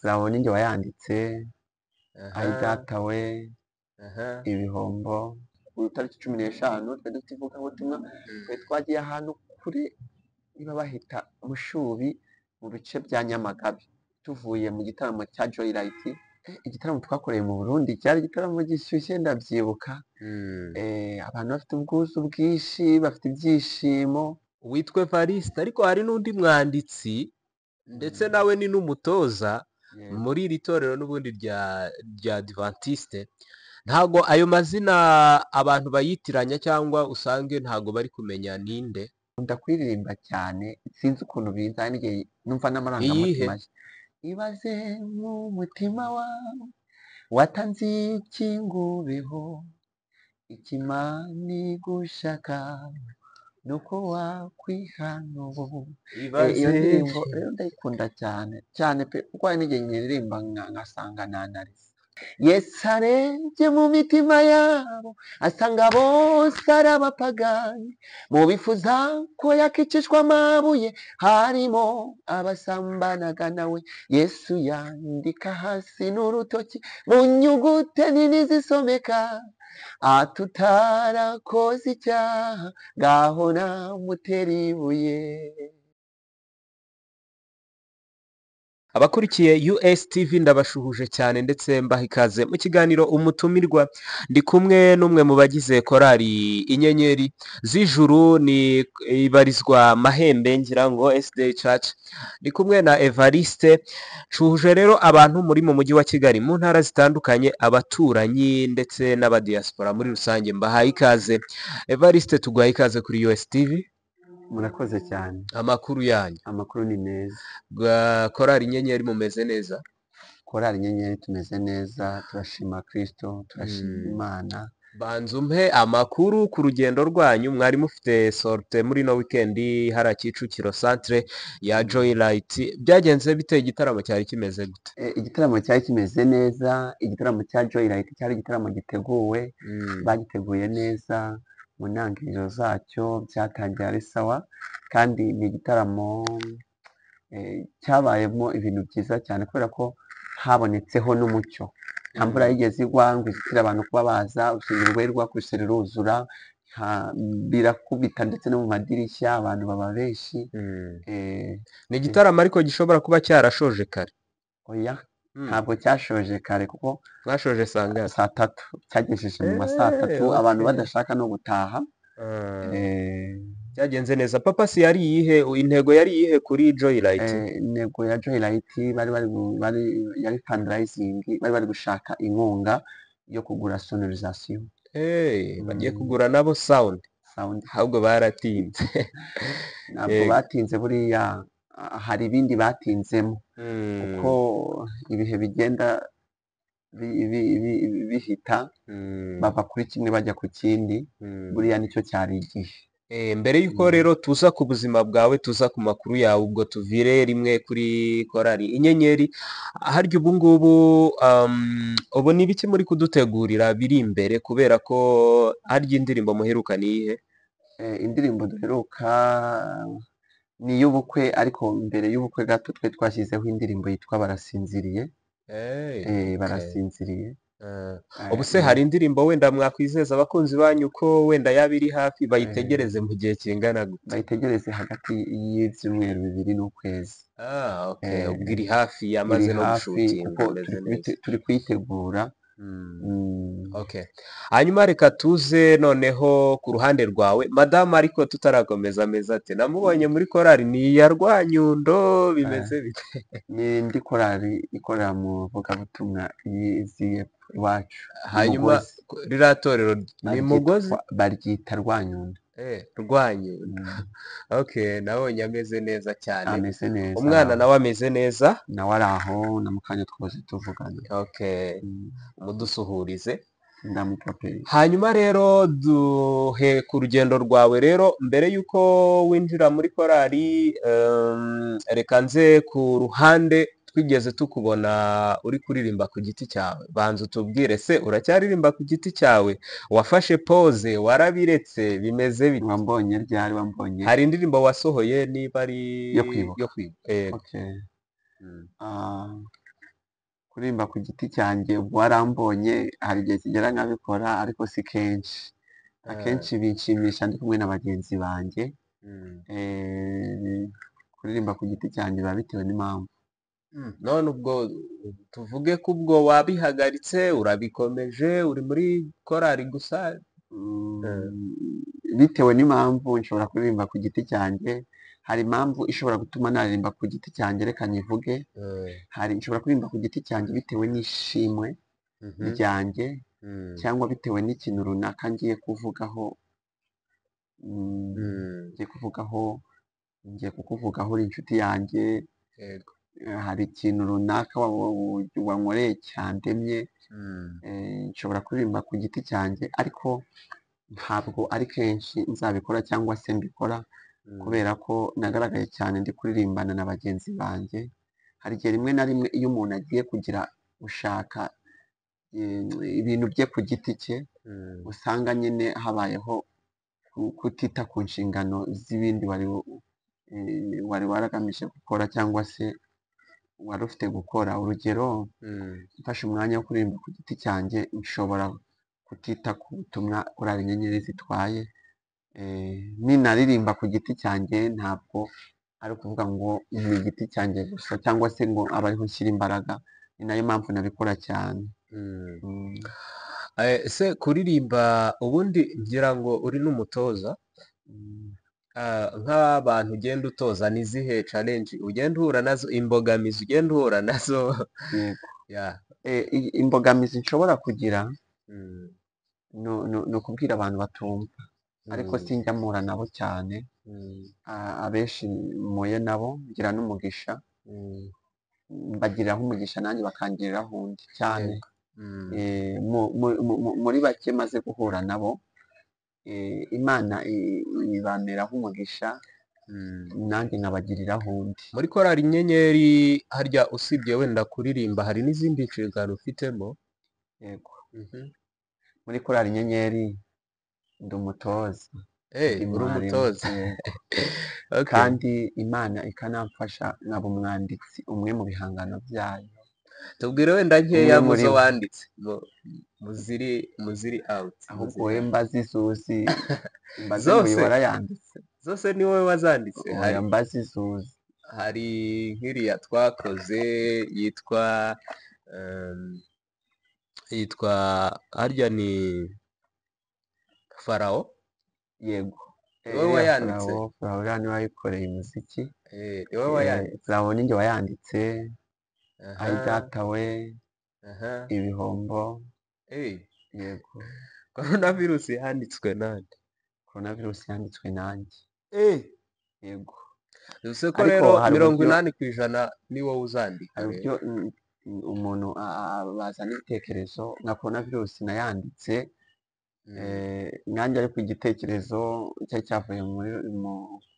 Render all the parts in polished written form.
Zawo ninjye wayanditse. Ayi data we, ibihombo. Ku itariki 15 twari dufite ivugabutumwa, twari twagiye ahantu kure niba bahita Mushubi mu bice bya Nyamagabe, tuvuye mu gitaramo cya Joyride. Igitaramo twakoreye mu Burundi cyari igitaramo gishyushye, ndabyibuka. Abantu bafite ubwuzu bwinshi, bafite ibyishimo. Witwa Evariste, ariko hari n'undi mwanditsi ndetse nawe ni n'umutoza muri iri torero n'ubundi rya Adventiste. Ntago ayo mazina abantu bayitiranya cyangwa usange ntago bari kumenya ninde. Nkunda kuririmba cyane, sinzi ukuntu biza, hari n'igihe numva Iyihe? n'amarangamutima ye. Ibaze mu mutima wawe watanze iki ngo ubeho, Imana igushaka nuko wakwihana ubu. Iyo Ibaze. ndirimbo rero ndayikunda cyane cyane pe, kuko hari n'igihe nyiririmba ngasanga nanarize. Yesu arebye mu mitima yabo asanga bose ari abapagani, mu bifuza ko yakicishwa amabuye harimo abasambanaga nawe. Yesu yandika hasi n'urutoki mu nyugute nini zisomeka, atutarakoze icyaha ngaho namutera ibuye. Abakurikiye USTV ndabashuhuje cyane ndetse mbaha ikaze mu kiganiro Umutumirwa. Ndi kumwe n'umwe mu bagize korali Inyenyeri z'Ijuru, ni ibarizwa Mahembe ngira ngo SDA Church. Ndi kumwe na Evariste. Nshuhuje rero abantu muri mu mujyi wa Kigali, mu ntara zitandukanye, abaturanyi ndetse n'abadiaspora muri rusange, mbahaye ikaze. Evariste, tuguhaye ikaze kuri USTV. Murakoze cyane. Amakuru yanyu? Amakuru ni meza. Korali Inyenyeri mumeze neza? Korali Inyenyeri tumeze neza, turashima Kristo, turashima Imana. Banza umpe amakuru ku rugendo rwanyu, mwari mufite sortie muri no weekend hariya Kicukiro centre ya Joyride, byagenze bite? Igitaramo cyari kimeze gute? Igitaramo cyari kimeze neza, igitaramo cya Joyride cyari igitaramo giteguwe, bagiteguye neza mu ntangiriro zacyo byatangiye ari sawa, kandi ni igitaramo cyabayemo ibintu byiza cyane kubera ko habonetseho n'umucyo. Nta mvura yigeze igwa ngo izitire abantu kuba baza, urusengero rwari rwakubise ruruzura, birakubita ndetse no mu madirishya abantu baba benshi. Ni igitaramo ariko gishobora kuba cyarashoje kare. Oya, ntabwo cyashoje kare kuko Mwashoje saa ngahe? Saa tatu, cyagejeje mu ma saa tatu abantu badashaka no gutaha. Byagenze neza. Purpose yari iyihe? Intego yari iyihe kuri Joyride? Intego ya Joyride bari yari fundraising, bari bari gushaka inkunga yo kugura sonorisation. Bagiye kugura nabo sound. Sound. Ahubwo baratinze. Ntabwo batinze, buriya hari ibindi batinzemo kuko ibihe bigenda bihita, bava kuri kimwe bajya ku kindi, buriya nicyo cyari igihe. Mbere y'uko rero tuza ku buzima bwawe, tuza ku makuru yawe, ubwo tuvire rimwe kuri korali Inyenyeri, harya ubu ngubu ubu ni ibiki muri kudutegurira biri imbere? Kubera ko harya indirimbo muheruka ni iyihe? Indirimbo duheruka ni iy'ubukwe, ariko mbere y'ubukwe gato twe twashyizeho indirimbo yitwa Barasinziriye. Barasinziriye. Ubu se hari indirimbo wenda mwakwizeza abakunzi banyu ko wenda yaba iri hafi, bayitegereze mu gihe kingana gute? Bayitegereze hagati y'ibyumweru 2 n'ukwezi. Ubwo iri hafi, yamaze Iri no hafi gushutinga, kuko imeze neza. turi kuyitegura. Hanyuma reka tuze noneho ku ruhande rwawe madamu, ariko tutarakomeza ameza ati namubonye muri korali ni iya Rwanyundo, bimeze bite? Ni indi korali ikorera mu vugabutumwa y'iziye iwacu. Hanyuma Mugozi. Ririya torero ni Mugozi? Baryita Rwanyundo. Rwanyundo. Nabonye ameze neza cyane. Ameze neza. Umwana nawe ameze neza? Nawe ari aho, na mukanya twose tuvugana. Umudusuhurize. Ndamupapeye. Hanyuma rero duhe ku rugendo rwawe rero mbere y'uko winjira muri korali, reka nze ku ruhande twigeze tukubona uri kuririmba ku giti cyawe. Banza utubwire, se uracyaririmba ku giti cyawe? Wafashe pause, warabiretse, bimeze bite? Wambonye ryari? Wambonye? Hari indirimbo wasohoye niba ari Yo kwibuka. Yo kwibuka. Kuririmba ku giti cyanjye ubwo warambonye, hari igihe kigera nkabikora ariko si kenshi. Akenshi binshimisha ndi kumwe na bagenzi banjye. Kuririmba ku giti cyanjye biba bitewe n'impamvu. None ubwo tuvuge ko ubwo wabihagaritse, urabikomeje, uri muri korali gusa? Bitewe n'impamvu nshobora kuririmba ku giti cyanjye. Hari impamvu ishobora gutuma naririmba ku giti cyanjye, reka nyivuge. Hari nshobora kuririmba ku giti cyanjye bitewe n'ishimwe ryanjye, cyangwa bitewe n'ikintu runaka ngiye kuvugaho. Ngiye kuvugaho, ngiye kukuvugaho uri inshuti yanjye. Hari ikintu runaka wankoreye cyandemye. Nshobora kuririmba ku giti cyanjye, ariko ntabwo ari kenshi nzabikora cyangwa se mbikora, kubera ko nagaragaye cyane ndi kuririmbana na bagenzi banjye. Hari igihe rimwe na rimwe iyo umuntu agiye kugira gushaka ibintu bye ku giti cye, usanga nyine habayeho kutita ku nshingano z'ibindi wari waragamije gukora cyangwa se wari ufite gukora. Urugero, mfashe umwanya wo kuririmba ku giti cyanjye, nshobora kutita ku butumwa korali Inyenyeri zitwaye. Ninaririmba ku giti cyanjye ntabwo ari ukuvuga ngo ni igiti cyanjye gusa cyangwa se ngo abe ariho nshyira imbaraga, ni nayo mpamvu nabikora cyane. Ese kuririmba ubundi ngira ngo uri n'umutoza, nk'abantu ugenda utoza ni izihe challenge ugenda uhura nazo, imbogamizi ugenda uhura nazo? Yego. Imbogamizi nshobora kugira ni ukubwira abantu batumva, ariko sinjya mpura nabo cyane. Abenshi mpuye nabo ngira n'umugisha, mbagiriraho umugisha nanjye bakangiriraho undi cyane. Muri bake maze guhura nabo, Imana ibameraho umugisha, nanjye nkabagiriraho undi. Muri korali Inyenyeri harya usibye wenda kuririmba hari n'izindi nshingano ufitemo? Yego. Muri korali Inyenyeri ndi umutoza. Ndi Uri mwarimu. umutoza. Yego. Kandi Imana ikanamfasha nkaba umwanditsi umwe mu bihangano byayo. Tubwire wenda nkeya Umwe muri muzo bo. wanditse muziri out. Ahubwo wowe mbazi zuzi, mbaze ngo Zose? uyu warayanditse. Zose ni wowe wazanditse? Oya, mbazi zuzi. Hari nk'iriya twakoze yitwa harya ni Farawo. Yego. Ni wowe wayanditse? Farawo uriya niwe wayikoreye umuziki. Ni wowe wayanditse? Farawo ni njye wayanditse. Ayi data we, ibihombo. Yego. Coronavirus yanditswe nande? Coronavirus yanditswe nanjye. Yego. Bivuze ko Ariko rero hari mirongo uburyo inani ku ijana ni wowe uzandika. Hari uburyo umuntu bazana ibitekerezo nka coronavirus nayanditse, nanjye ariko igitekerezo cyari cyavuye muri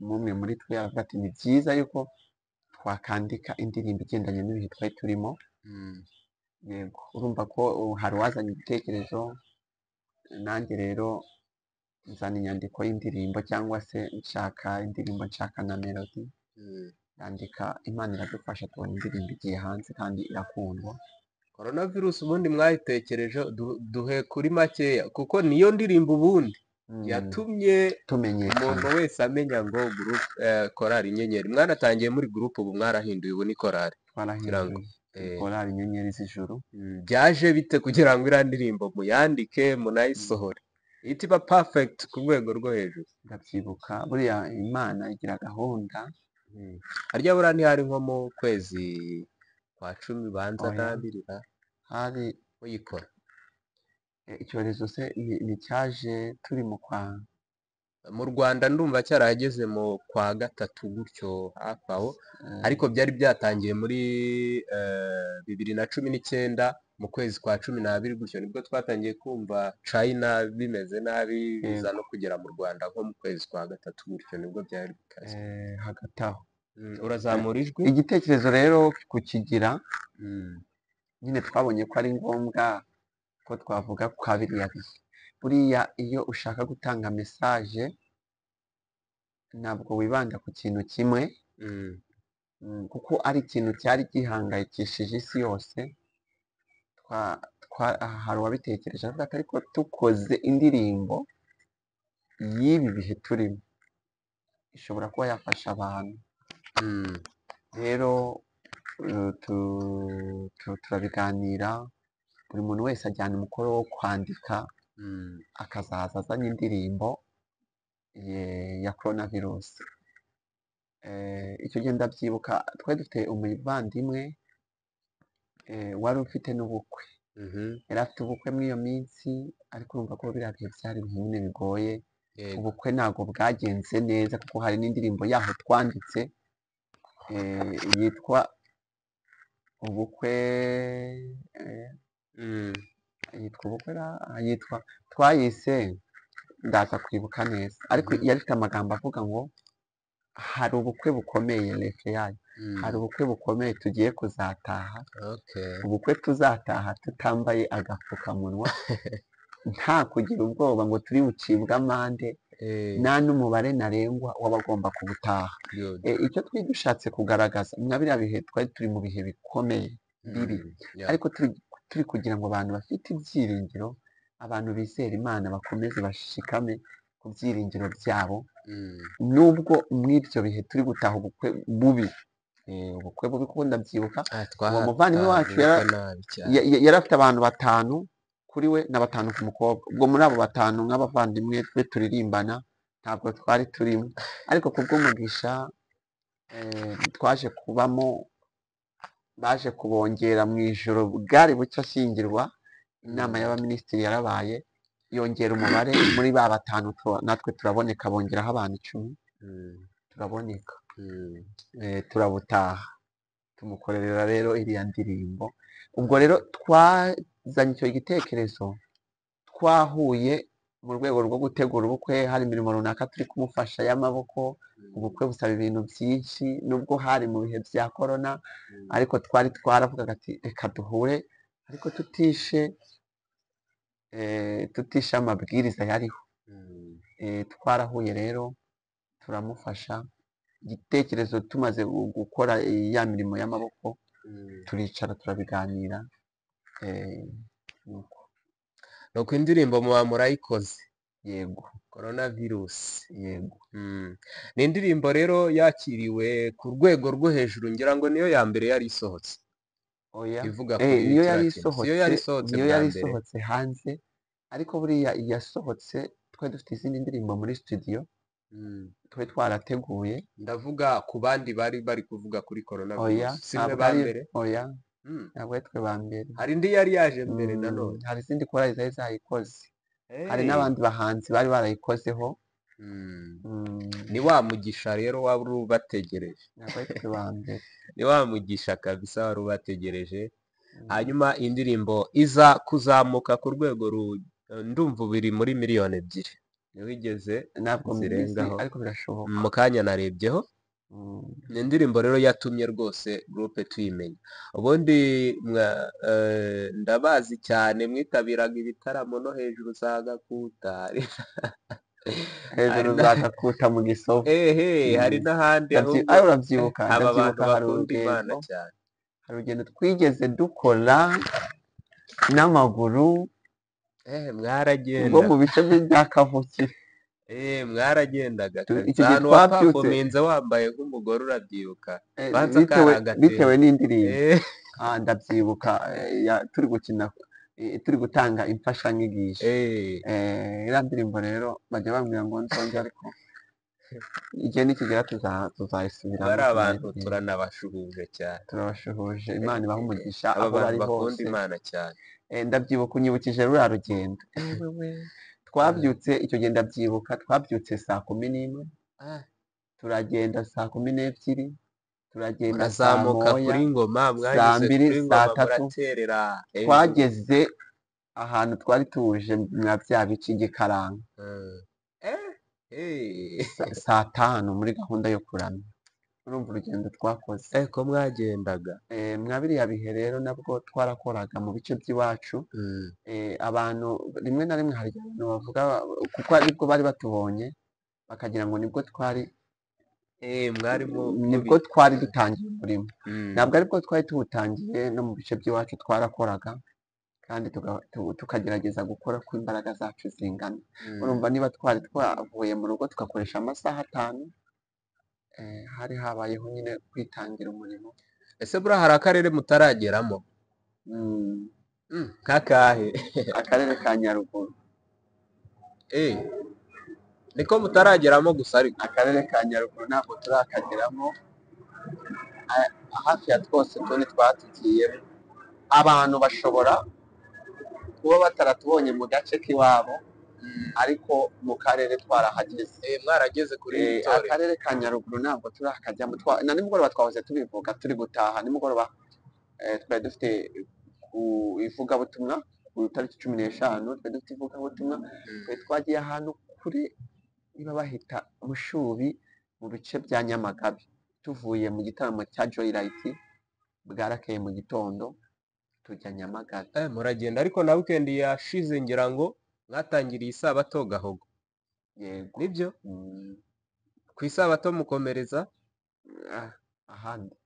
mumwe muri twe, aravuga ati ni byiza yuko twakandika indirimbo igendanye n'ibihe twari turimo. Yego, urumva ko hari uwazanye igitekerezo, nanjye rero nzana inyandiko y'indirimbo cyangwa se nshaka indirimbo, nshaka na melody, ndandika, Imana iradufasha tubona indirimbo igiye hanze kandi irakundwa. Coronavirus ubundi mwayitekereje duhe kuri makeya, kuko niyo ndirimbo ubundi yatumye tumenyekana, umuntu wese amenya ngo group korali Inyenyeri. Mwanatangiye muri group, ubu mwarahinduye, ubu ni korali. Twarahinduye korali Inyenyeri z'Ijuru. Byaje bite kugira ngo iriya ndirimbo muyandike munayisohore ihita iba perfect ku rwego rwo hejuru? Ndabyibuka, buriya Imana igira gahunda. Harya buriya ntihari nko mu kwezi kwa 10 banza Oya. n'abiri Hari muyikora? Icyorezo se ni cyaje turi mu kwa Mu Rwanda ndumva cyarahageze mu kwa 3 gutyo hafi aho, ariko byari byatangiye muri 2019 mu kwezi kwa 12 gutyo, nibwo twatangiye kumva China bimeze nabi, biza no kugera mu Rwanda nko mu kwezi kwa 3 gutyo, nibwo byari bikaze. Hagati aho. Urazamura ijwi. Igitekerezo rero kukigira, nyine twabonye ko ari ngombwa ko twavuga kwa biriya bihe. Buriya iyo ushaka gutanga message ntabwo wibanda ku kintu kimwe, kuko ari ikintu cyari gihangayikishije isi yose. Hari uwabitekereje avuga ati ariko tukoze indirimbo y'ibi bihe turimo ishobora kuba yafasha abantu. Rero turabiganira, buri muntu wese ajyana umukoro wo kwandika, akazaza azanye indirimbo ya corona virus. Icyo gihe ndabyibuka twari dufite umuvandimwe wari ufite n'ubukwe, yari afite ubukwe muri iyo minsi, ariko urumva ko biriya bihe byari ibihe nyine bigoye. Ubukwe ntabwo bwagenze neza, kuko hari n'indirimbo yaho twanditse yitwa ubukwe, yitwa ubukwe, yitwa twayise ndaza kwibuka neza, ariko yari ifite amagambo avuga ngo hari ubukwe bukomeye, refe yayo hari ubukwe bukomeye tugiye kuzataha, ubukwe tuzataha tutambaye agapfukamunwa, nta kugira ubwoba ngo turi bucibwe amande, nta n'umubare ntarengwa w'abagomba kubutaha. Icyo twari dushatse kugaragaza mwa biriya bihe twari turi mu bihe bikomeye bibi, ariko turi kugira ngo abantu bafite ibyiringiro, abantu bizera Imana bakomeze bashikame ku byiringiro byabo, nubwo muri ibyo bihe turi gutaha ubukwe bubi. Ubukwe bubi kuko ndabyibuka uwo muvandimwe wacu yari afite abantu 5 kuri we na 5 ku mukobwa. Ubwo muri abo 5 nk'abavandimwe twe turirimbana ntabwo twari turimo, ariko kubw'umugisha twaje kubamo, baje kubongera mu ijoro bwari bucyo ashyingirwa, inama y'abaminisitiri yarabaye yongera umubare muri ba 5, natwe turaboneka, bongeraho abantu 10 turaboneka, turabutaha, tumukorera rero iriya ndirimbo. Ubwo rero twazanye icyo gitekerezo, twahuye mu rwego rwo gutegura ubukwe, hari imirimo runaka turi kumufasha y'amaboko. Ubukwe busaba ibintu byinshi, nubwo hari mu bihe bya corona, ariko twari twaravugaga ati reka duhure, ariko tutishe amabwiriza yariho. Twarahuye rero turamufasha, igitekerezo tumaze gukora ya mirimo y'amaboko, turicara turabiganira. Nuko indirimbo muba murayikoze. Yego. Corona virus. Yego. Ni indirimbo rero yakiriwe ku rwego rwo hejuru, ngira ngo niyo ya mbere yari isohotse. Oya. Ivuga kuri Niyo yari kiriya kintu. Siyo yari isohotse niyo bwa yari mbere. isohotse hanze, ariko buriya yasohotse twari dufite izindi ndirimbo muri studio twari twarateguye. Ndavuga ku bandi bari bari kuvuga kuri corona Oya, virus. Si mwe ntabwo ba ari mbere? Oya, ntabwo ari twe ba mbere. Hari indi yari yaje mbere nanone. Hari izindi korali zari zayikoze. Hari n'abandi bahanzi bari barayikozeho. Ni wa mugisha rero wari ubategereje. Ntabwo ari twe ba mbere. Ni wa mugisha kabisa wari ubategereje. Hanyuma indirimbo iza kuzamuka ku rwego ndumva biri muri miliyoni 2. Niho igeze ntabwo mbizi, zirengaho. ariko birashoboka. Mu kanya narebyeho. Ni indirimbo rero yatumye rwose groupe tuyimenya. Ubundi ndabazi cyane mwitabiraga ibitaramo no hejuru za Gakuta. Hejuru za Gakuta mu Gisovu. Hari n'ahandi ahubwo Urabyibuka, aba bantu ndabyibuka, hari bakunda Imana urugendo. cyane. Hari urugendo twigeze dukora n'amaguru. Mwaragenda. Ubwo mu bice bya Kavukire. Mwaragendaga kabisa. Icyo gihe Ahantu twabyutse. wapafominze wambaye nk'umugore urabyibuka. Banza karagatera. Bitewe n'indirimbo. Ndabyibuka, turi gukina, turi gutanga imfashanyigisho. Iriya ndirimbo rero bajya bambwira ngo nzongere, ariko igihe nikigera tuzayisubiramo. Bari abantu tuzayibwira. turanabashuhuje cyane. Turabashuhuje, Imana ibahe umugisha Aba aho bari bantu bakunda hose. Imana cyane. Ndabyibuka, unyibukije ruriya rugendo. Twabyutse icyo gihe ndabyibuka, twabyutse saa 11, turagenda saa 12, turagenda saa Murazamuka 1, kuri Ngoma, saa mwanyuze 2, kuri saa Ngoma, 3. muraterera hejuru. Twageze ahantu twari tuje mwa bya bice Gikaranga. Saa 5 muri gahunda yo kuramya. Urumva urugendo twakoze. Ko mwagendaga. Mwa biriya bihe rero nabwo twarakoraga mu bice by'iwacu. Abantu rimwe na rimwe hari abantu bavuga kuko aribwo bari batubonye bakagira ngo nibwo twari Mwari mu nibwo twari dutangiye umurimo. Ntabwo aribwo twari tuwutangiye, no mu bice by'iwacu twarakoraga. Kandi tukagerageza gukora uko imbaraga zacu zingana. Urumva niba twari twavuye mu rugo tugakoresha amasaha 5, hari habayeho nyine kwitangira umurimo. Ese buriya hari akarere mutarageramo? Nk'akahe? Akarere ka Nyaruguru. Niko mutarageramo gusa ariko? Akarere ka Nyaruguru ntabwo turakageramo, hafi ya twose tundi twatugiyemo. Abantu bashobora kuba bataratubonye mu gace k'iwabo, ariko mu karere twarahageze. Mwarageze kuri iri torero. Akarere ka Nyaruguru ntabwo turakajyamo. Na nimugoroba twahoze tubivuga turi gutaha, nimugoroba twari dufite ku ivugabutumwa ku itariki 15, twari dufite ivugabutumwa, twari twagiye ahantu kuri niba bahita Mushubi mu bice bya Nyamagabe, tuvuye mu gitaramo cya Joyride bwarakeye mu gitondo tujya Nyamagabe. Muragenda ariko na weekend yashize ngira ngo mwatangiriye isabato Gahogo. Yego. Nibyo? Ku isabato mukomereza ahandi.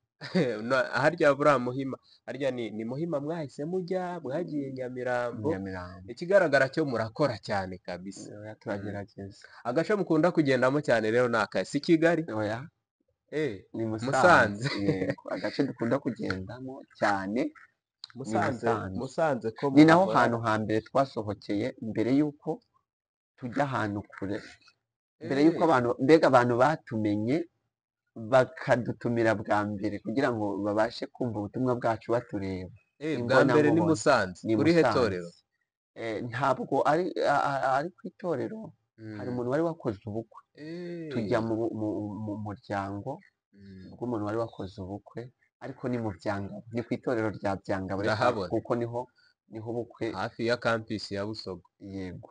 Harya buriya Muhima, harya ni Muhima mwahise mujya, mwagiye Nyamirambo. Nyamirambo. Ikigaragara cyo murakora cyane kabisa. Oya, turagerageza. Agace mukunda kugendamo cyane rero ni akahe? Si Kigali? Oya. Ni Musanze. Musanze. Yego, agace dukunda kugendamo cyane. Musanze, Musanze. Musanze ko Ni naho muhora. hantu hambere twasohokeye mbere yuko tujya ahantu kure. Mbere yuko abantu, mbega abantu batumenye bakadutumira bwa mbere kugira ngo babashe kumva ubutumwa bwacu batureba. Bwa mbere ni Musanze. Ni Kuri he Musanze. torero? Ntabwo ari ku itorero. Hari umuntu wari wakoze ubukwe. Tujya mu muryango bw'umuntu wari wakoze ubukwe, ariko ni mu Byangabo, ni ku itorero rya Byangabo, kuko niho ubukwe hafi ya campus ya Busogo. Yego.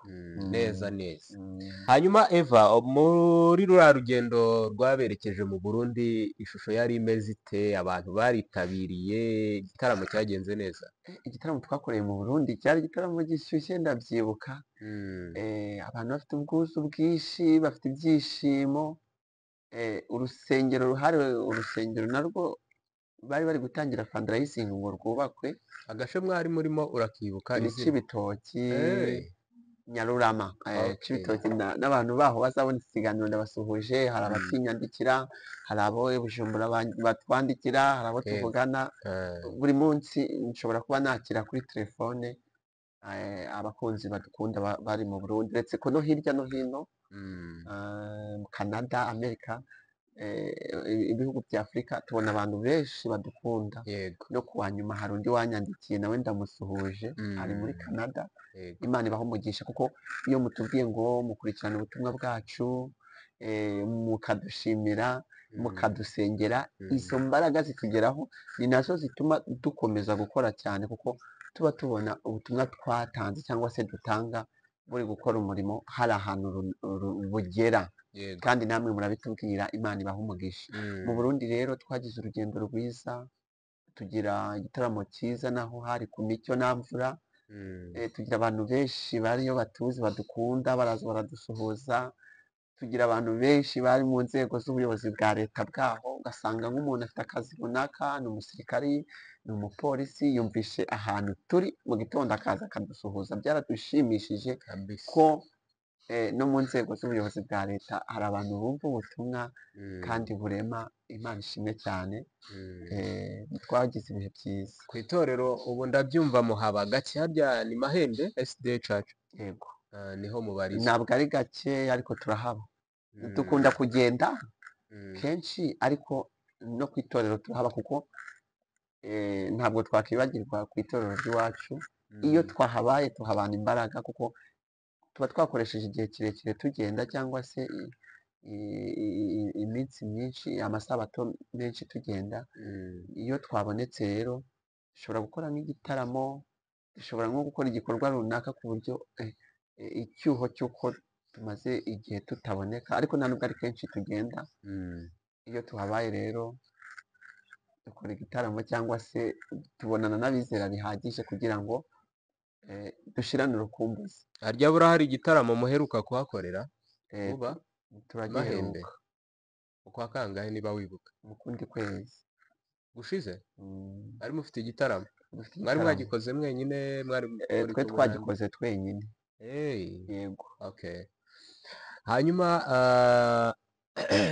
Neza neza. Hanyuma Eva, muri ruriya rugendo rwaberekeje mu Burundi, ishusho yari imeze ite? Abantu baritabiriye, igitaramo cyagenze neza? Igitaramo twakoreye mu Burundi cyari igitaramo gishyushye, ndabyibuka. Abantu bafite ubwuzu bwinshi, bafite ibyishimo. Urusengero ruhari, urusengero narwo bari bari gutangira fundraising ngo rwubakwe. Agace mwari murimo urakibuka Ni izina? Cibitoki, Nyarurama. Cibitoki n'abantu baho bazabona iki kiganiro ndabasuhuje. Hari abakinyandikira, hari abo Bujumbura batwandikira, hari abo tuvugana buri munsi. Nshobora kuba nakira kuri telefone abakunzi badukunda bari mu Burundi, uretse ko no hirya no hino, Canada, Amerika, ibihugu bya Afurika, tubona abantu benshi badukunda. No kuwa nyuma hari undi wanyandikiye nawe ndamusuhuje, ari muri Canada. Imana ibahe umugisha, kuko iyo mutubwiye ngo mukurikirane ubutumwa bwacu, mukadushimira, mukadusengera, izo mbaraga zitugeraho ni nazo zituma dukomeza gukora cyane, kuko tuba tubona ubutumwa twatanze cyangwa se dutanga buri gukora umurimo, hari ahantu bugera. Kandi namwe murabitubwira, Imana ibahe umugisha. Mu Burundi rero twagize urugendo rwiza, tugira igitaramo cyiza, naho hari ku micyo nta mvura. Tugira abantu benshi bariyo batuzi badukunda, baraza baradusuhuza. Tugira abantu benshi bari mu nzego z'ubuyobozi bwa leta bwaho, ugasanga nk'umuntu afite akazi runaka, ni umusirikari, ni umupolisi, yumvishe ahantu turi mu gitondo akaza akadusuhuza. Byaradushimishije ko no mu nzego z'ubuyobozi bwa leta hari abantu bumva ubutumwa kandi burema. Imana ishimwe cyane. Twagize ibihe byiza. Ku itorero ubu ndabyumva muhaba gake, harya ni Mahembe SD Church? Yego. Niho mubarizwa. Ntabwo ari gake ariko turahaba. Dukunda kugenda kenshi, ariko no ku itorero turahaba, kuko ntabwo twakibagirwa ku itorero ry'iwacu. Iyo twahabaye tuhabana imbaraga, kuko tuba twakoresheje igihe kirekire tugenda, cyangwa se iminsi myinshi, amasabato menshi tugenda. Iyo twabonetse rero dushobora gukora nk'igitaramo, dushobora nko gukora igikorwa runaka ku buryo icyuho cy'uko tumaze igihe tutaboneka, ariko nta nubwo ari kenshi tugenda. Iyo tuhabaye rero dukora igitaramo cyangwa se tubonana n'abizera bihagije kugira ngo dushirane urukumbuzi. Harya buriya hari igitaramo muheruka kuhakorera? Vuba? Turagiheruka. Ukwa kangahe niba wibuka? Mu kundi kwezi gushize? Ari mufite igitaramo? Dufite Mwari igitaramo. mwagikoze mwenyine, mwari Eh, muri twe kumwe nande? Twagikoze twenyine. Hey, Yego. okay. Hanyuma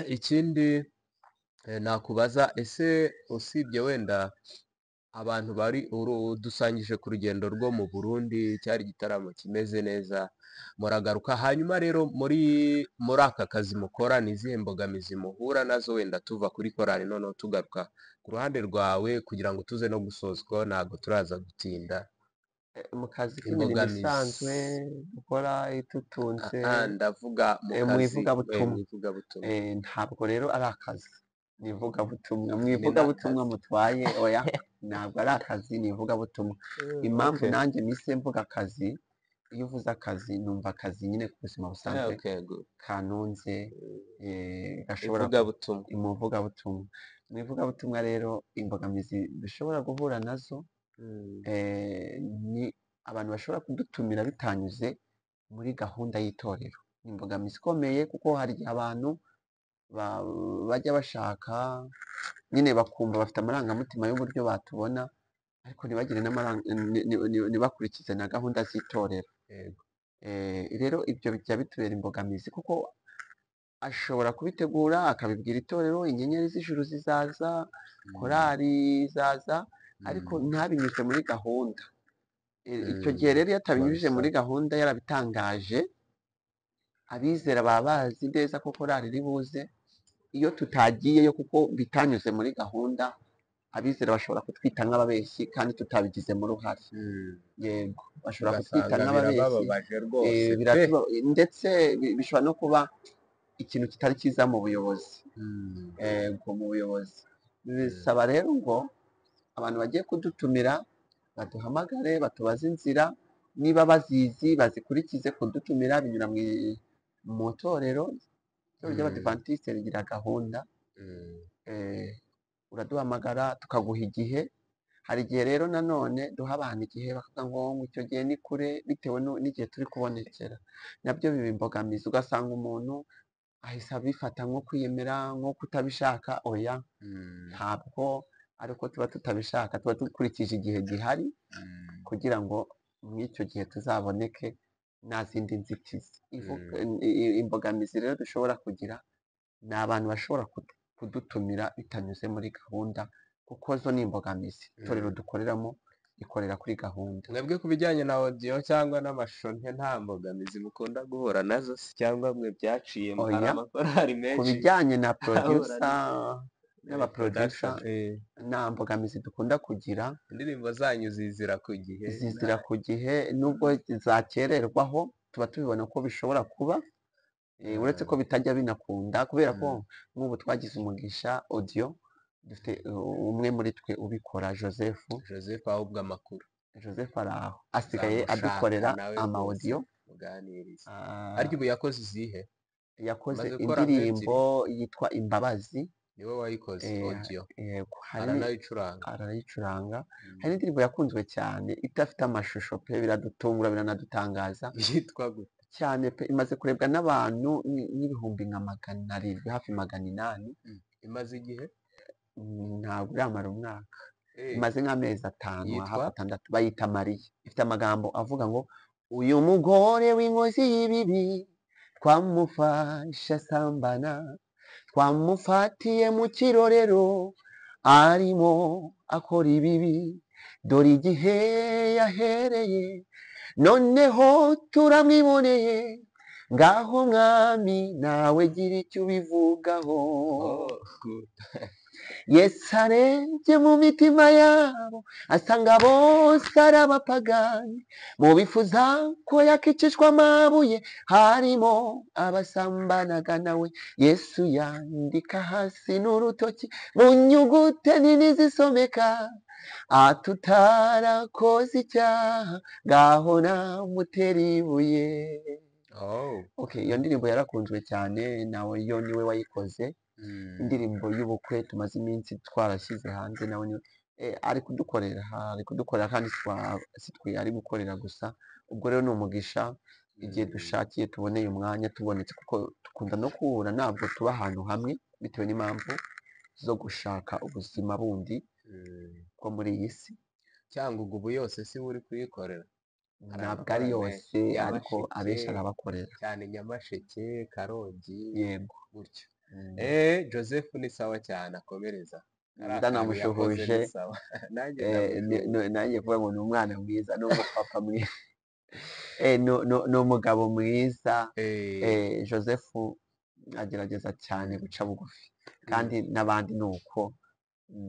ikindi nakubaza, ese usibye wenda abantu bari dusangije ku rugendo rwo mu Burundi, cyari igitaramo kimeze neza, muragaruka. Hanyuma rero muri aka kazi mukora, ni izihe mbogamizi muhura nazo? Wenda tuva kuri korali, noneho tugaruka ku ruhande rwawe kugira ngo tuze no gusozwa, ntabwo turaza gutinda. Mu kazi k'imirimo Imbogamizi. isanzwe dukora itutunze? Ndavuga mu Mu kazi, ivugabutumwa. mu ivugabutumwa. Ntabwo rero ari akazi, ni ivugabutumwa. Mu Ni ivugabutumwa n'akazi. mutwaye, oya, ntabwo ari akazi, ni ivugabutumwa. Impamvu nanjye mise mvuga akazi, iyo uvuze akazi numva akazi nyine ku buzima busanzwe Okay, good. kanunze, gashobora Ivugabutumwa. Mu ivugabutumwa. Mu ivugabutumwa rero, imbogamizi dushobora guhura nazo ni abantu bashobora kudutumira bitanyuze muri gahunda y'itorero. Ni imbogamizi ikomeye, kuko hari igihe abantu bajya bashaka nyine bakumva bafite amarangamutima y'uburyo batubona, ariko ntibagire ntibakurikize na gahunda z'itorero. Rero ibyo bijya bitubera imbogamizi, kuko ashobora kubitegura akabibwira itorero, inyenyeri z'ijuru zizaza, korali izaza, ariko ntabinyuze muri gahunda. Icyo gihe rero iyo atabinyujije muri Babisaba. gahunda, yarabitangaje, abizera baba bazi neza ko korali iri buze. Iyo tutagiyeyo kuko bitanyuze muri gahunda, abizera bashobora kutwita nk'ababeshyi kandi tutabigizemo uruhare. Yego, bashobora kutwita Ugasanga nk'ababeshyi. birabababaje rwose pe. Ndetse bishobora no kuba ikintu kitari cyiza mu buyobozi. Yego, mu buyobozi bisaba rero ngo abantu bagiye kudutumira baduhamagare, batubaze inzira, niba bazizi bazikurikize. Kudutumira binyura mu itorero. Itorero ry'Abadivantisite rigira gahunda. Uraduhamagara tukaguha igihe. Hari igihe rero nanone duha abantu igihe, bakavuga ngo icyo gihe ni kure, bitewe n'igihe turi kubonekera. Nabyo biba imbogamizi, ugasanga umuntu ahise abifata nko kwiyemera, nko kutabishaka. Oya, ntabwo ari uko tuba tutabishaka, tuba dukurikije igihe gihari kugira ngo muri icyo gihe tuzaboneke nta zindi nzitizi. Imbogamizi rero dushobora kugira ni abantu bashobora kudutumira bitanyuze muri gahunda, kuko zo ni imbogamizi. Itorero dukoreramo rikorera kuri gahunda. Mwebwe ku bijyanye na audio cyangwa n'amashusho, nta mbogamizi mukunda guhura nazo se, cyangwa mwe byaciyemo? Hari Oya. amakorali Ku menshi bijyanye na ahura producer n'abaproducer, production, nta mbogamizi dukunda kugira. Indirimbo zanyu zizira ku gihe? Zizira ku gihe, nubwo zakererwaho tuba tubibona ko bishobora kuba, uretse ko bitajya binakunda, kubera ko nk'ubu twagize umugisha, audio dufite umwe muri twe ubikora, Joseph. Joseph, ahubwo amakuru? Joseph ari aho, asigaye Nzamushaka adukorera nawe ama rwose audio. muganirize. Ah, Ariko ubu yakoze izihe? Yakoze Amaze gukora nk'ebyiri. indirimbo yitwa Imbabazi. Niwe wayikoze audio? Yego, hari Aranayicuranga? Arayicuranga. Hari n'indirimbo yakunzwe cyane idafite amashusho pe, biradutungura, biranadutangaza. Yitwa gute? Cyane pe, imaze kurebwa n'abantu n'ibihumbi nka 700, hafi 800. Imaze igihe? Ntabwo iramara umwaka. Imaze nk'amezi 5, Yitwa? hafi 6. Bayita Mariya, ifite amagambo avuga ngo: "Uyu mugore w'inkozi y'ibibi twamufashe asambana, twamufatiye mu kirorero arimo akora ibibi, dore igihe yahereye, noneho turamwiboneye, ngaho mwami nawe gira icyo ubivugaho." Oh, good. Yesu arebye mu mitima yabo asanga bose ari abapagani, mu bifuza ko yakicishwa amabuye harimo abasambanaga nawe. Yesu yandika hasi n'urutoki mu nyugute nini zisomeka, atutarakoze icyaha ngaho namutera ibuye. Oh. Okay, iyo ndirimbo yarakunzwe cyane, nawe yo niwe wayikoze. Indirimbo y'ubukwe tumaze iminsi twarashyize hanze nawe niwe ari kudukorera, kandi si twe ari gukorera gusa. Ubwo rero ni umugisha igihe dushakiye tuboneye umwanya tubonetse, kuko dukunda no guhura, ntabwo tuba ahantu hamwe bitewe n'impamvu zo gushaka ubuzima bundi bwo muri iyi si. Cyangugu ubu yose si we uri kuyikorera? Hari Ntabwo ari amakorali yose, menshi, ariko abenshi Nyamasheke arabakorera. cyane, Nyamasheke, Karongi, Yego. gutyo. Joseph ni sawa cyane, akomereza kariya kantu yakoze, Ndanamushuhuje. ni sawa, nanjye ndamushuhuje. Nanjye kuvuga ngo ni umwana mwiza, ni umupapa mwiza, ni umugabo mwiza. Joseph agerageza cyane guca bugufi, kandi n'abandi ni uko,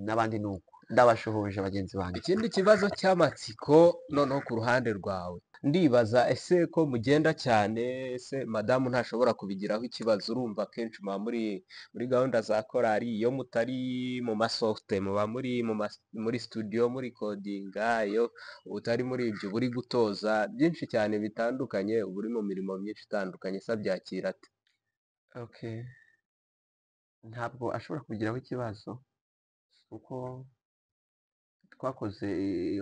n'abandi ni uko. Ndabashuhuje bagenzi banjye. Ikindi kibazo cy'amatsiko noneho ku ruhande rwawe, ndibaza ese ko mugenda cyane, ese madamu ntashobora kubigiraho ikibazo? Urumva akenshi muba muri gahunda za korali, iyo mutari mu masorties muba muri studio muri recordinga, iyo utari muri ibyo uba uri gutoza byinshi cyane bitandukanye, uba uri mu mirimo myinshi itandukanye, se abyakira ate? Okay, ntabwo ashobora kubigiraho ikibazo, kuko twakoze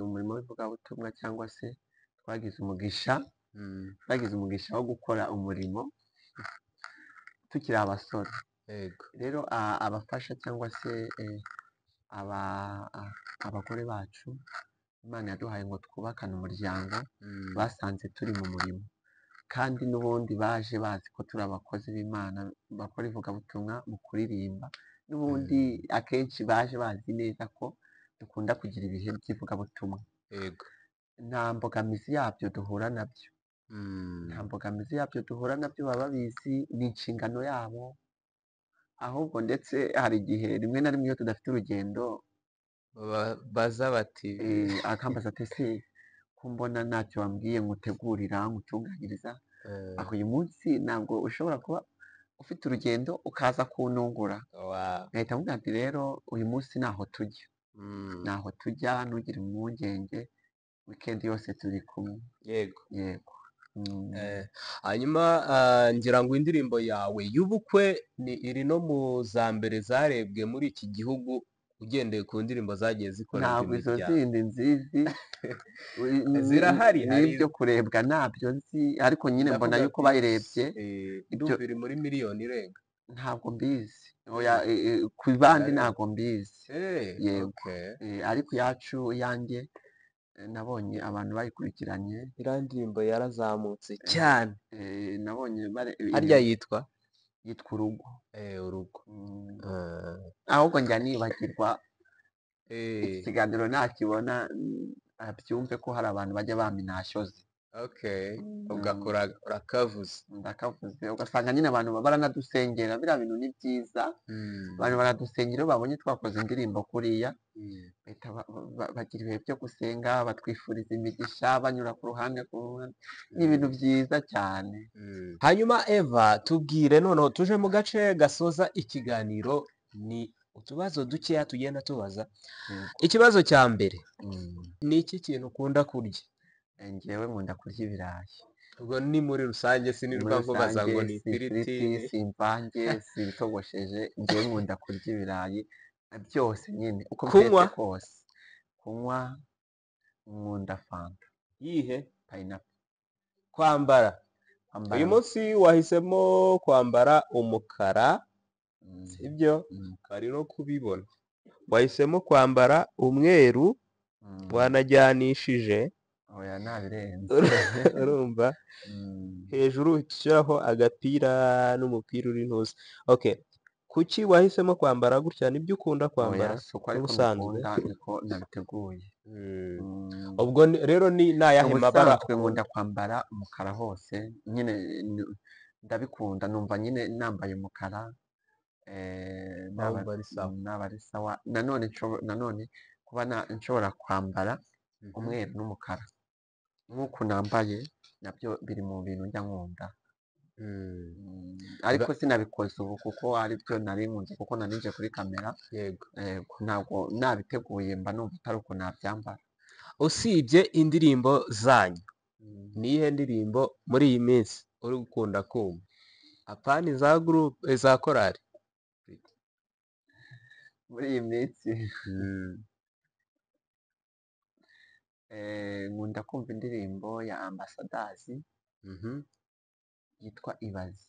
umurimo w'ivugabutumwa, cyangwa se twagize umugisha, twagize umugisha wo gukora umurimo tukiri abasore. Rero abafasha cyangwa se abagore bacu Imana yaduhaye ngo twubakane umuryango, basanze turi mu murimo, kandi n'ubundi baje bazi ko turi abakozi b'Imana bakora ivugabutumwa mu kuririmba. N'ubundi akenshi baje bazi neza ko dukunda kugira ibihe by'ivugabutumwa. Nta mbogamizi yabyo duhura nabyo. Nta mbogamizi yabyo duhura nabyo, baba babizi, ni inshingano yabo. Ahubwo ndetse hari igihe rimwe na rimwe iyo tudafite urugendo, baza bati akambaza ati: "Ese ko mbona ntacyo wambwiye ngutegurira, ngutunganyiriza, aho uyu munsi ntabwo ushobora kuba ufite urugendo ukaza kuntungura?" Nkahita mubwira nti: "Rero uyu munsi ntaho tujya, ntaho tujya, ntugire impungenge, weekend yose turi kumwe." Yego. Hanyuma ngira ngo indirimbo yawe y'ubukwe ni iri no mu za mbere zarebwe muri iki gihugu, ugendeye ku ndirimbo zagiye zikorerwa Ntabwo izo imiryango. zindi nzizi. Zirahari, hari N'ibyo kurebwa ntabyo nzi, ariko nyine mbona Ndavuga yuko views, bayirebye ibyo. Ndumva iri muri miliyoni irenga. Ntabwo mbizi. Oya, ku bandi Irarenga. ntabwo mbizi. Yego. Ariko iyacu, iyanjye, nabonye abantu bayikurikiranye. Iriya ndirimbo yarazamutse cyane. Nabonye Harya yitwa? Yitwa Urugo. Urugo. Ahubwo njya nibagirwa, iki kiganiro nakibona, abyumve ko hari abantu bajya bampa intashyo. Okay, ugakora urakavuze. Ndakavuze, ugasanga nyine abantu baranadusengera. Biriya bintu ni byiza. Abantu baradusengera iyo babonye twakoze indirimbo kuriya, bahita bagira ibihe byo gusenga, batwifuriza imigisha, banyura ku ruhande ku ruhande. Ni ibintu byiza cyane. Hanyuma Eva, tubwire noneho tuje mu gace gasoza ikiganiro, ni utubazo dukeya tugenda tubaza. Ikibazo cya mbere, ni iki kintu ukunda kurya? Njyewe nkunda kurya ibirayi. Ubwo ni muri rusange, sinirwa Muri nkubaza ngo rusange, ni si ifiriti. Ifiriti, si imvange, si ibitogosheje, njyewe nkunda kurya ibirayi byose nyine uko Kunywa? bitetse kose. Kunywa, nkunda Fanta. Yihe? Pineapple. Kwambara? Kwambara. Uyu munsi wahisemo kwambara umukara, sibyo? Bari no kubibona, wahisemo kwambara umweru, wanajyanishije. Oya, ntabirenze. Urumva hejuru uhita ushyiraho agapira n'umupira uri ntuzi. Okay, kuki wahisemo kwambara gutya? Nibyo ukunda kwambara Oya, si uko, ariko n'ubusanzwe? mbikunda, niko nabiteguye. Ubwo rero ni ayahe mabara Ubusanzwe ukunda? Nkunda kwambara umukara hose nyine, ndabikunda, numva nyine nambaye umukara naba Wumva ari sawa. Naba ari sawa. Nanone nanone kuba nshobora kwambara umweru n'umukara nk'uku nambaye, nabyo biri mu bintu njya nkunda. Ariko sinabikoze ubu kuko aribyo nari nkunze, kuko nari nje kuri kamera. Ntabwo nabiteguye, mba numva atari uko nabyambara. Usibye indirimbo zanyu, ni iyihe ndirimbo muri iyi minsi uri gukunda kumva, apana iza groupe, za korali? Muri iyi minsi, nkunda kumva indirimbo ya Ambassadors yitwa Ibaze.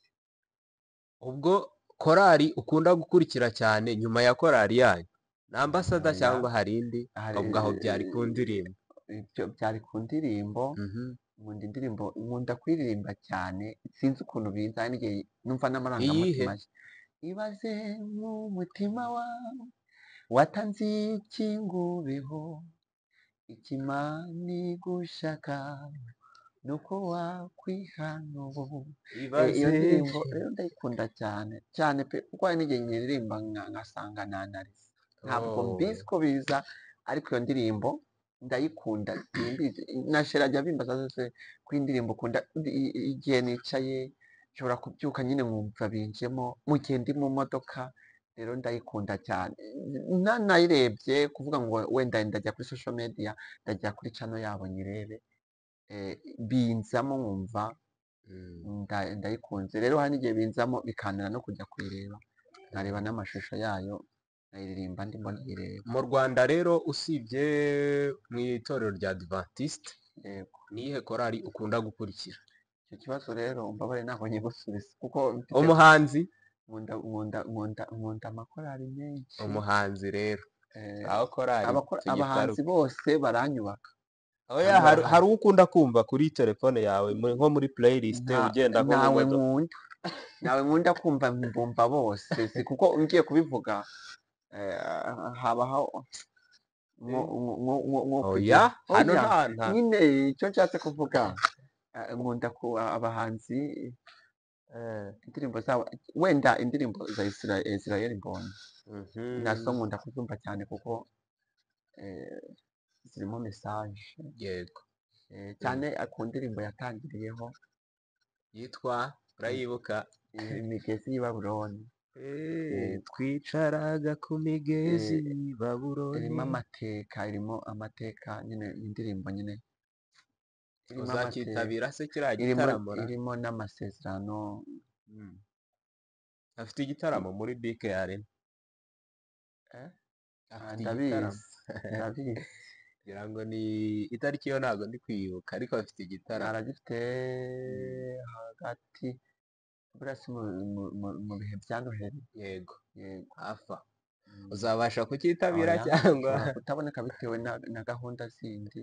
Ubwo korali ukunda gukurikira cyane nyuma ya korali yanyu ni Ambassador Oya. cyangwa hari indi? Hari Ubwo aho byari ku ndirimbo. Ibyo byari ku ndirimbo. Nkunda indirimbo, nkunda kuririmba cyane, sinzi ukuntu biza n'igihe numva n'amarangamutima Iyihe? ye. Ibaze nk'umutima wawe watanze ikingubeho, ikimana igushaka nuko wakwihana ubu. Iyo Ibaze. ndirimbo rero ndayikunda cyane cyane pe, kuko hari n'igihe nyiririmba ngasanga nanarize, ntabwo mbizi Oh. ko biza, ariko iyo ndirimbo ndayikunda, simbizi na shera ajya abimbaza zose ko indirimbo ukunda. Igihe nicaye nshobora kubyuka nyine nkumva binjemo mu gihe ndi mu modoka, rero ndayikunda cyane. Nanayirebye kuvuga ngo wenda ndajya kuri social media, ndajya kuri channel yabo nyirebe, binzamo nkumva ndayikunze. Rero hari n'igihe binzamo bikanira no kujya kuyireba, nkareba n'amashusho yayo, nkayiririmba ndimo nyireba. Mu Rwanda rero usibye mu itorero rya Adventiste, Yego. niyihe korali ukunda gukurikira? Icyo kibazo rero umbabare ntabwo nyigusubiza kuko mfite Umuhanzi? nkunda amakorali menshi. Umuhanzi rero. Aho korali Abahanzi tugitaruka. bose baranyubaka. Oya, Kandi hari barahari. hari uwo ukunda kumva kuri telefone yawe nko muri playlist ugenda nko mu Ntawe modoka? nkunda, ntawe nkunda kumva, mbumva bose, si kuko ngiye kubivuga habaho nko Oya, kugira hano oya nta nyine icyo nshatse kuvuga, nkunda ku abahanzi indirimbo zabo, wenda indirimbo za Israel Mbonyi nazo nkunda kuzumva cyane kuko zirimo message. Yego. Cyane ku ndirimbo yatangiriyeho Yitwa, urayibuka? Imigezi y'i Babuloni. Twicaraga ku migezi y'i Babuloni. Irimo amateka, irimo amateka nyine, indirimbo nyine irimo amateka, Uzakitabira se kiriya irimo gitaramo ra? irimo n'amasezerano. Afite igitaramo muri BK Arena. Afite igitaramo. Ndabizi, ndabizi. Ngira ngo ni itariki yo ntabwo ndi kwibuka, ariko afite igitaramo. Aragifite hagati buriya si mu bihe bya Noheli. Yego. Yego. Hafa. Uzabasha kucyitabira Oya, cyangwa? nshobora kutaboneka bitewe na gahunda zindi.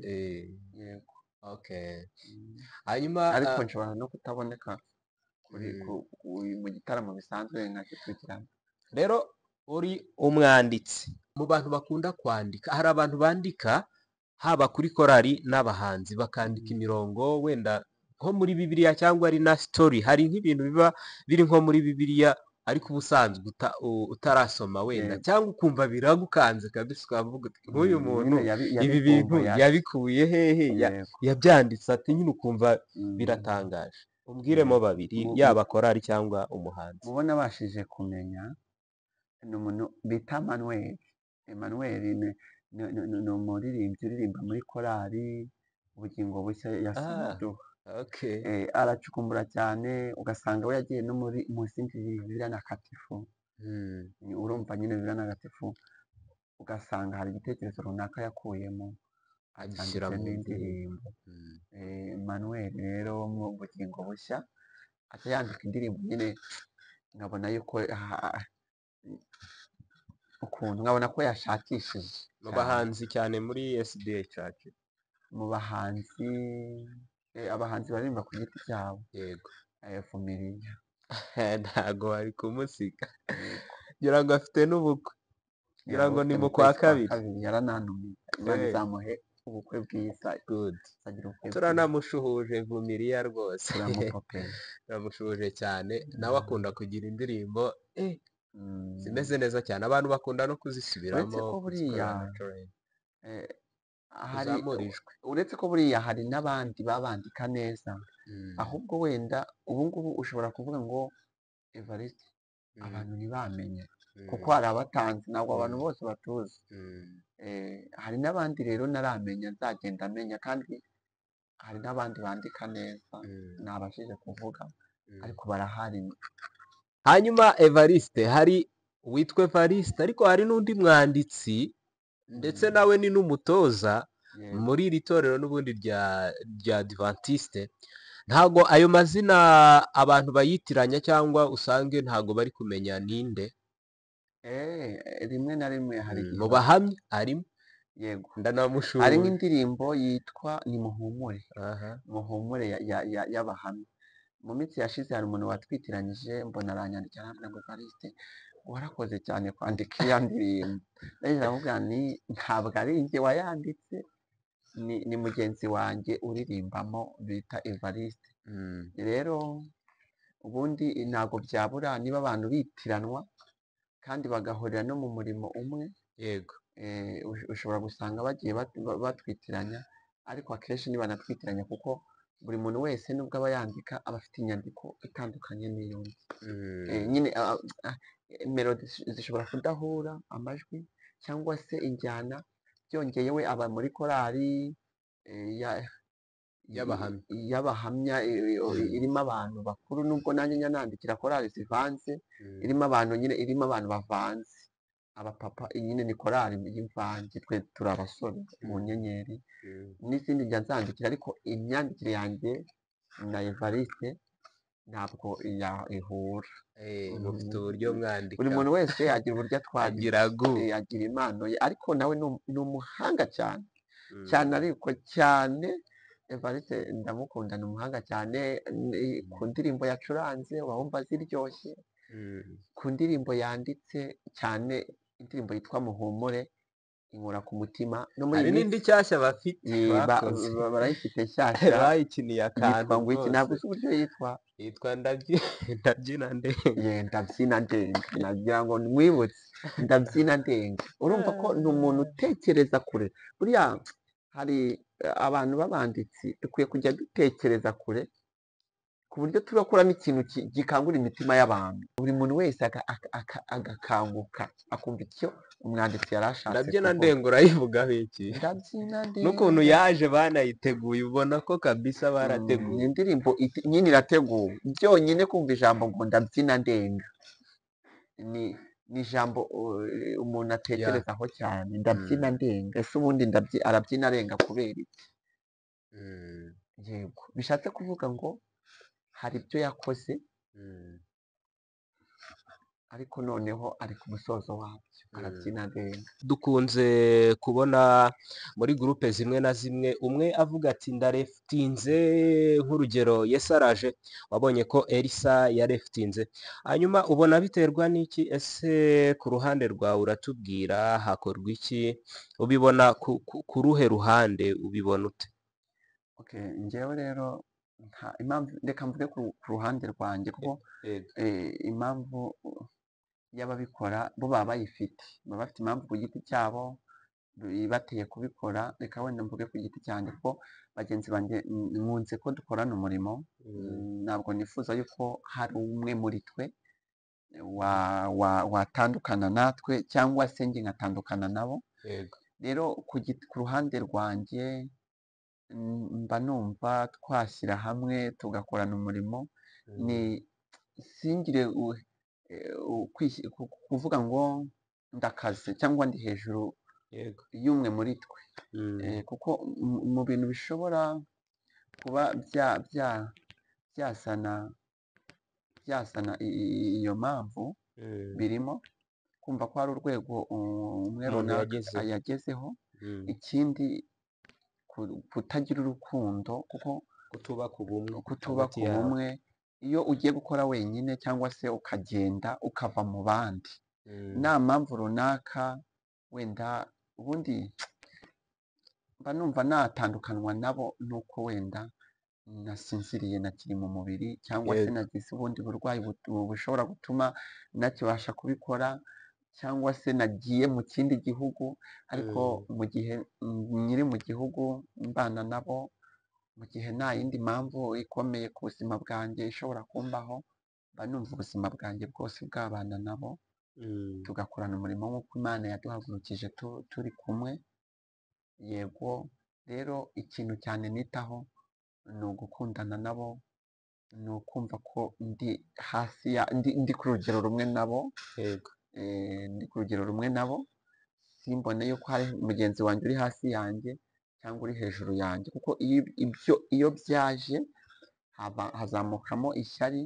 Yego. Okay. Hanyuma, Ariko nshobora no kutaboneka kuri mu gitaramo bisanzwe nkagikurikirana. Rero uri umwanditsi. Mu bantu bakunda kwandika, hari abantu bandika haba kuri korali n'abahanzi bakandika imirongo wenda nko muri Bibiliya cyangwa ari na story, hari nk'ibintu biba biri nko muri Bibiliya ariko ubusanzwe utarasoma wenda, cyangwa ukumva biragukanze kabisa ukavuga uti nk'uyu muntu Nyine ibi bintu yabivumbuye ate? yabikuye hehe? Yabyanditse ati, nyine ukumva biratangaje. Umbwiremo babiri, yaba korali cyangwa umuhanzi. Mubona abashije kumenya ni umuntu bita Emmanuel. Emmanuel ni umuririmbyi uririmba muri korali Ubugingo Bushya ya Sinaduha. Aracukumbura cyane, ugasanga we yagiye no muri mu zindi Bibiliya ntagatifu. Urumva nyine Bibiliya ntagatifu, ugasanga hari igitekerezo runaka yakuyemo agishyira acyanditsemo mu ndirimbo. indirimbo. Emmanuel rero wo mu Bugingo Bushya aca yandika indirimbo nyine, nkabona yuko ukuntu nkabona ko yashakishije Mu cyane. bahanzi cyane muri SDA Church. Mu bahanzi, abahanzi baririmba ku giti cyabo. Yego. Vumilia. Ntago bari kumusiga. Yego. Ngira ngo afite n'ubukwe. Ngira ngo ni Yarabufite mu mu kwa kwezi kwa kabiri. kabiri, yaranantumiye. Imana izamuhe ubukwe bwiza. Good. Azagira ubukwe bwiza. Turanamushuhuje Vumilia rwose. Turamupopera. Turamushuhuje cyane. Nawe akunda kugira indirimbo zimeze neza cyane. Abantu bakunda no kuzisubiramo, Uretse ko buriya, kuzikorera na challenge. Hari Kuzamura ijwi. Uretse ko buriya hari n'abandi babandika neza. Ahubwo wenda ubu ngubu ushobora kuvuga ngo Evariste abantu ntibamenye kuko hari abatanzi, ntabwo abantu bose batuzi. Hari n'abandi rero naramenya, nzagenda amenya, kandi hari n'abandi bandika neza nabashije kuvuga, ariko barahari. Hanyuma Evariste, hari uwitwa Evariste, ariko hari n'undi mwanditsi ndetse nawe ni n'umutoza muri iri torero n'ubundi rya Adventiste. Ntago ayo mazina abantu bayitiranya cyangwa usange ntago bari kumenya ninde. Rimwe na rimwe hari igihe Mu bahamya arimo. Yego, hari Ndanamushuhuje. nk'indirimbo yitwa Nimuhumure. Aha. Muhumure y'Abahamya. Mu minsi yashize hari umuntu watwitiranyije, mbona aranyandikira arambwira ngo Evariste warakoze cyane kwandika iriya ndirimbo. Nanjye ndamubwira nti ntabwo ari njye wayanditse, ni mugenzi wanjye uririmbamo bita Evariste. Rero ubundi ntabwo byabura niba abantu bitiranwa kandi bagahurira no mu murimo umwe. Yego. Ushobora gusanga bagiye batwitiranya, ariko akenshi ntibanatwitiranya kuko buri muntu wese nubwo aba yandika aba afite inyandiko itandukanye n'iy'undi. Nyine melodi zishobora kudahura, amajwi cyangwa se injyana. Byongeye we aba muri korali y'Abahamya. Y'Abahamya, irimo abantu bakuru, nubwo nanjye njya nandikira korali zivanze, irimo abantu nyine, irimo abantu bavanze, abapapa, nyine ni korali y'imvange, twe turi abasore mu nyenyeri. N'izindi njya nzandikira, ariko imyandikire yanjye na Evariste ntabwo ihura. Mufite uburyo mwandika. Buri muntu wese agira uburyo atwandika. Agira gu. Agira impano ye, ariko nawe ni umuhanga cyane cyane, ariko cyane Evariste ndamukunda, ni umuhanga cyane. Ku ndirimbo yacuranze uba wumva ziryoshye, ku ndirimbo yanditse cyane, indirimbo yitwa Muhumure inkora ku mutima. No muri Hari iyi n'indi minsi nshyashya bafite bakoze. Barayifite nshyashya. Bayikiniye akantu Yitwa ngo iki? Ntabwo rwose. uzi uburyo yitwa? Yitwa Ndabyina Ndenga. Ye, Ndabyina Ndenga. Nagira ngo nkwibutse Ndabyina Ndenga. Urumva ko ni umuntu utekereza kure. Buriya hari abantu b'abanditsi dukwiye kujya dutekereza kure, ku buryo turakora n'ikintu gikangura imitima y'abantu, buri muntu wese agakanguka akumva icyo umwanditsi yari ashatse Ndabyina kuvuga. Ndenga urayivugaho iki? Ndabyina N'ukuntu Ndenga. yaje banayiteguye, ubona ko kabisa barateguye. Ni indirimbo nyine irateguwe. Byonyine kumva ijambo ngo ndabyina ndenga ni ijambo umuntu atekerezaho cyane. Ndabyina ndenga, ese ubundi arabyina arenga kubera iki? Yego, bishatse kuvuga ngo hari ibyo yakoze, ariko noneho ari ku musozo wabyo, arabyina arenga. Dukunze kubona muri groupe zimwe na zimwe umwe avuga ati ndarefutinze, nk'urugero Yesu araje, wabonye ko Elisa yarefutinze. Hanyuma ubona biterwa n'iki? Ese ku ruhande rwawe uratubwira hakorwa iki? Ubibona ku ruhe ruhande, ubibona ute? Okay, njyewe rero nta impamvu, reka mvuge ku ruhande rwanjye, kuko impamvu y'ababikora bo baba bayifite, baba bafite impamvu ku giti cyabo ibateye kubikora. Reka wenda mvuge ku giti cyanjye, kuko bagenzi banjye nkunze ko dukorana umurimo. Ntabwo nifuza yuko hari umwe muri twe watandukana natwe, cyangwa se njye nkatandukana nabo. Rero ku ruhande rwanjye mba numva twashyira hamwe tugakorana umurimo, ni singire kuvuga ngo ndakaze cyangwa ndi hejuru y'umwe muri twe. Kuko mu bintu bishobora kuba byasana iyo mpamvu, birimo kumva ko hari urwego umwe Umuntu runaka yagezeho. yagezeho. Ikindi kutagira urukundo, kuko Kutubaka ubumwe kutubaka hagati yabo. ubumwe. Iyo ugiye gukora wenyine cyangwa se ukagenda ukava mu bandi nta mpamvu runaka, wenda ubundi mba numva natandukanywa nabo nuko wenda nasinziriye nakiri mu mubiri, cyangwa se nagize ubundi burwayi bushobora gutuma ntakibasha kubikora, cyangwa se nagiye mu kindi gihugu. Ariko mu gihe nkiri mu gihugu mbana nabo, mu gihe nta yindi mpamvu ikomeye ku buzima bwanjye ishobora kumbaho, mba numva ubuzima bwanjye bwose bwabana nabo, tugakorana umurimo nk'uko Imana yaduhagurukije turi kumwe. Yego, rero ikintu cyane nitaho ni ugukundana nabo, ni ukumva ko ndi hasi ya, ndi ku rugero rumwe nabo. Ndi ku rugero rumwe nabo, simbone yuko hari mugenzi wanjye uri hasi yanjye cyangwa uri hejuru yanjye, kuko iyo byaje hazamukamo ishyari,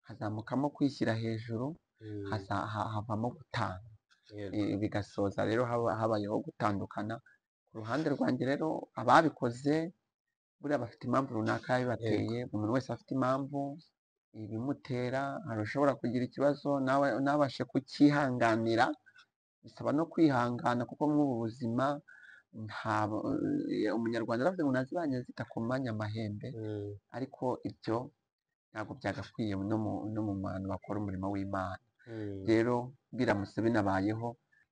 hazamukamo kwishyira hejuru, havamo gutana. Bigasoza rero habayeho gutandukana. Ku ruhande rwanjye rero, ababikoze buriya bafite impamvu runaka yabibateye. Umuntu wese afite impamvu ibimutera. Hari ushobora kugira ikibazo nawe ntabashe kucyihanganira, bisaba no kwihangana, kuko muri ubu buzima nta Umunyarwanda aravuze ngo ntazibanye zitakomanya amahembe, ariko ibyo ntabwo byagakwiye no mu bantu bakora umurimo w'Imana. Rero biramutse binabayeho,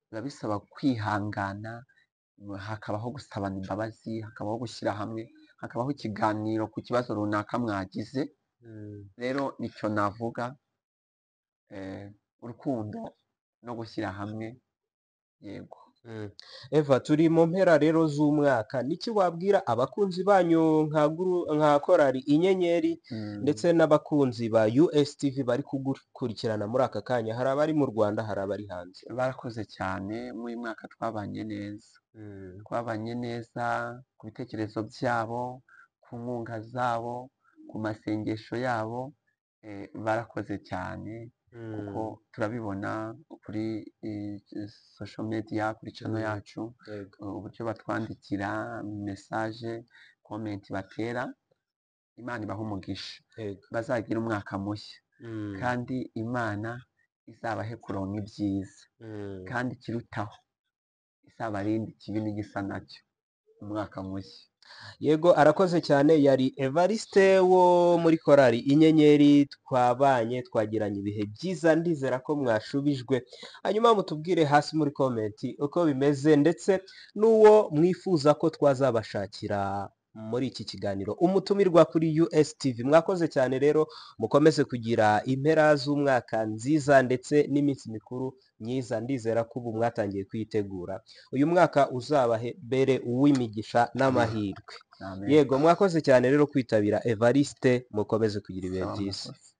biba bisaba kwihangana, hakabaho gusabana imbabazi, hakabaho gushyira hamwe, hakabaho ikiganiro ku kibazo runaka mwagize. Rero nicyo navuga, urukundo no gushyira hamwe, yego. Eva, turi mu mpera rero z'umwaka. Niki wabwira abakunzi banyu nka korali Inyenyeri ndetse n'abakunzi ba USTV bari kugukurikirana muri aka kanya? Hari abari mu Rwanda, hari abari hanze. Barakoze cyane. Muri uyu mwaka twabanye neza, twabanye neza ku bitekerezo byabo, ku nkunga zabo, ku masengesho yabo. Barakoze cyane, kuko turabibona kuri social media, kuri channel yacu, uburyo batwandikira message, comment batera. Imana ibaha umugisha. Bazagira umwaka mushya, kandi Imana izabahe kuronka ibyiza, kandi ikirutaho izabarinde ikibi n'igisa nacyo. Umwaka mushya. Yego, arakoze cyane. Yari Evariste wo muri korali Inyenyeri. Twabanye, twagiranye ibihe byiza. Ndizera ko mwashubijwe. Hanyuma mutubwire hasi muri comment uko bimeze, ndetse n'uwo mwifuza ko twazabashakira muri iki kiganiro Umutumirwa kuri USTV. Mwakoze cyane rero, mukomeze kugira impera z'umwaka nziza ndetse n'iminsi mikuru myiza. Ndizera ko ubu mwatangiye kuyitegura. Uyu mwaka uzabahe bere uw'imigisha n'amahirwe. Amen. Yego, mwakoze cyane rero kwitabira, Evariste. Mukomeze kugira ibihe Sawa, byiza. murakoze.